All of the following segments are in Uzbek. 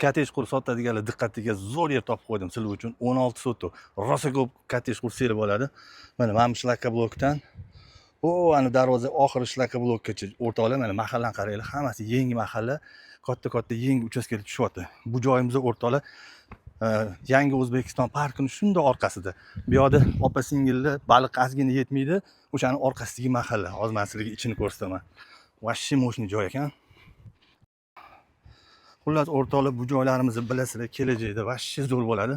Kottej qurib sotadiganlar diqqatiga zo'r yer topib qo'ydim sizlar uchun. 16 sotix. Rosa ko'p kottej qursanglar bo'ladi. Mana bu шлакоблок dan o ani darvoza oxiri шлакоблок gacha, o'rtoqlar, mana mahallani qaranglar, hammasi yangi mahalla, katta katta yangi uchastkalar tushyapti. Bu joyimiz, o'rtoqlar, Yangi O'zbekiston parkini shundoq orqasida. Bu yoqda opa singillar baliq ozgina yetmaydi, o'shani orqasidagi mahalla. Hozir man sizlarga ichini ko'rsataman. Вообще мощный joy ekan. Xullas, o'rtoqlar, bu joylarimizni bilasizlar, kelajakda вообще zo'r bo'ladi.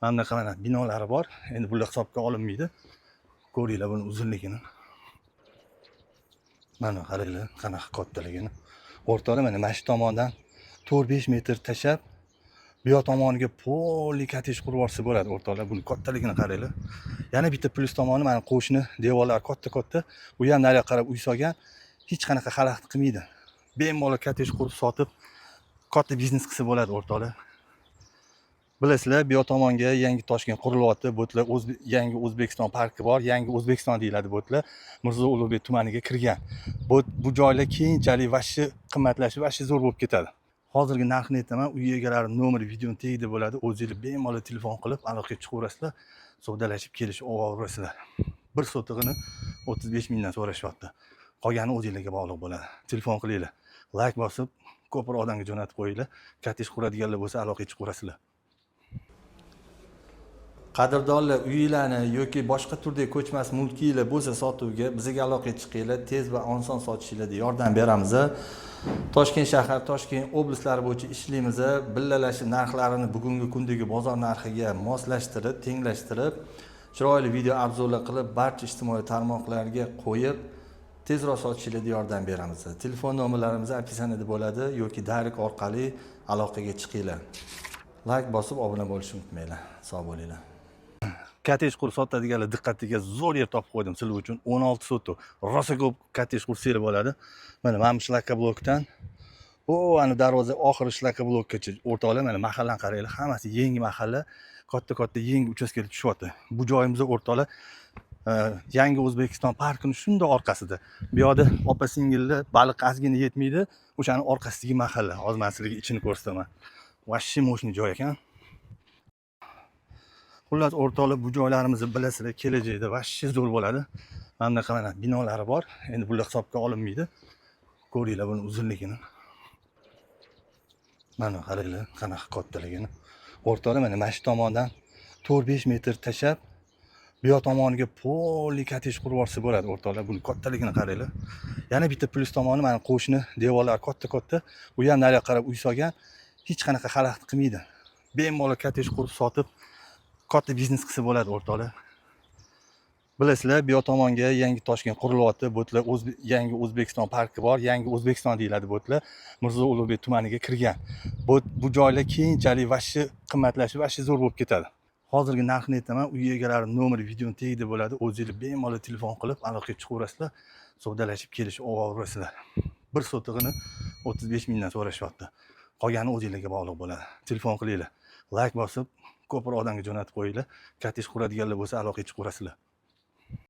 Mana bunaqa mana binolari bor. Endi bular hisobga olinmaydi. Ko'ringlar buni uzunligini. Mana qaranglar, qanaqa kattaligini. O'rtoqlar, mana shu tomondan 4-5 metr tashlab, bu yoq tomoniga полный kottej qurib yuborsa bo'ladi, o'rtoqlar. Buni kattaligini qaranglar. Yana bitta plyus tomoni, mana qo'shni devorlar katta katta. U ham nariyoqqa qarab uy solgan. Hech qanaqa xalaqit qilmaydi. Bemalol kottej qurib sotib, katta biznes qilsa bo'ladi, o'rtoqlar. Bilasizlar, bu yoq tomonga Yangi Toshkent qurilyapti. Bu yerlar Yangi O'zbekiston parki bor. Yangi O'zbekiston deyiladi bu yerlar. Mirzo Ulug'bek tumaniga kirgan. Bu joylar keyinchalik вообще qimmatlashib, вообще zo'r bo'lib ketadi. Hozirgi narxini aytaman, uy egalari nomeri videoni tagida bo'ladi. O'zinglar bemalol telefon qilib aloqaga chiqaverasizlar, savdolashib kelishib olaverasizlar. Bir sotig'ini 35 mingdan so'rashyapti. Qolgani o'zinglarga bog'liq bo'ladi. Telefon qilinglar. Layk bosib, ko'proq odamga jo'natib qo'yinglar. Kottej quradiganlar bo'lsa, aloqaga chiqaverasizlar. Qadrdonlar, uylarni yoki boshqa turdagi ko'chmas mulkinglar bo'lsa sotuvga, bizga aloqaga chiqinglar, tez va oson sotishinglarda yordam beramiz. Toshkent shahar, Toshkent oblastlari bo'yicha ishlaymiz. Billalashib narxlarini bugungi kundagi bozor narxiga moslashtirib, tenglashtirib, chiroyli video обзор lar qilib, barcha ijtimoiy tarmoqlarga qo'yib, tezroq sotishinglarda yordam beramiz. Telefon nomerlarimiz описание da bo'ladi yoki direct orqali aloqaga chiqinglar. Layk bosib, obuna bo'lishni unutmanglar. Sog' bo'linglar. Kottej qurib sotadiganlar diqqatiga zo'r yer topib qo'ydim sizlar uchun. 16 sotix. Rosa ko'p kottej qursanglar bo'ladi. Mana bu шлакоблок dan o ani darvoza oxiri шлакоблок gacha, o'rtoqlar, mana mahallani qaranglar, hammasi yangi mahalla, katta katta yangi uchastkalar tushyapti. Bu joyimiz, o'rtoqlar, Yangi O'zbekiston parkini shundoq orqasida. Bu yoqda opa singillar baliq ozgina yetmaydi, o'shani orqasidagi mahalla. Hozir man sizlarga ichini ko'rsataman. Вообще мощный joy ekan. Xullas, o'rtoqlar, bu joylarimizni bilasizlar, kelajakda вообще zo'r bo'ladi. Mana bunaqa mana binolari bor. Endi bular hisobga olinmaydi. Ko'ringlar buni uzunligini. Mana qaranglar, qanaqa kattaligini. O'rtoqlar, mana shu tomondan 4-5 metr tashlab, bu yoq tomoniga полный kottej qurib yuborsa bo'ladi, o'rtoqlar. Buni kattaligini qaranglar. Yana bitta plyus tomoni, mana qo'shni devorlar katta katta. U ham nariyoqqa qarab uy solgan. Hech qanaqa xalaqit qilmaydi. Bemalol kottej qurib sotib, katta biznes qilsa bo'ladi, o'rtoqlar. Bilasizlar, bu yoq tomonga Yangi Toshkent qurilyapti. Bu yerlar Yangi O'zbekiston parki bor. Yangi O'zbekiston deyiladi bu yerlar. Mirzo Ulug'bek tumaniga kirgan. Bu joylar keyinchalik вообще qimmatlashib, вообще zo'r bo'lib ketadi. Hozirgi narxini aytaman, uy egalari nomeri videoni tagida bo'ladi. O'zinglar bemalol telefon qilib aloqaga chiqaverasizlar, savdolashib kelishib olaverasizlar. Bir sotig'ini 35 mingdan so'rashyapti. Qolgani o'zinglarga bog'liq bo'ladi. Telefon qilinglar. Layk bosib, ko'proq odamga jo'natib qo'yinglar. Kottej quradiganlar bo'lsa, aloqaga chiqaverasizlar.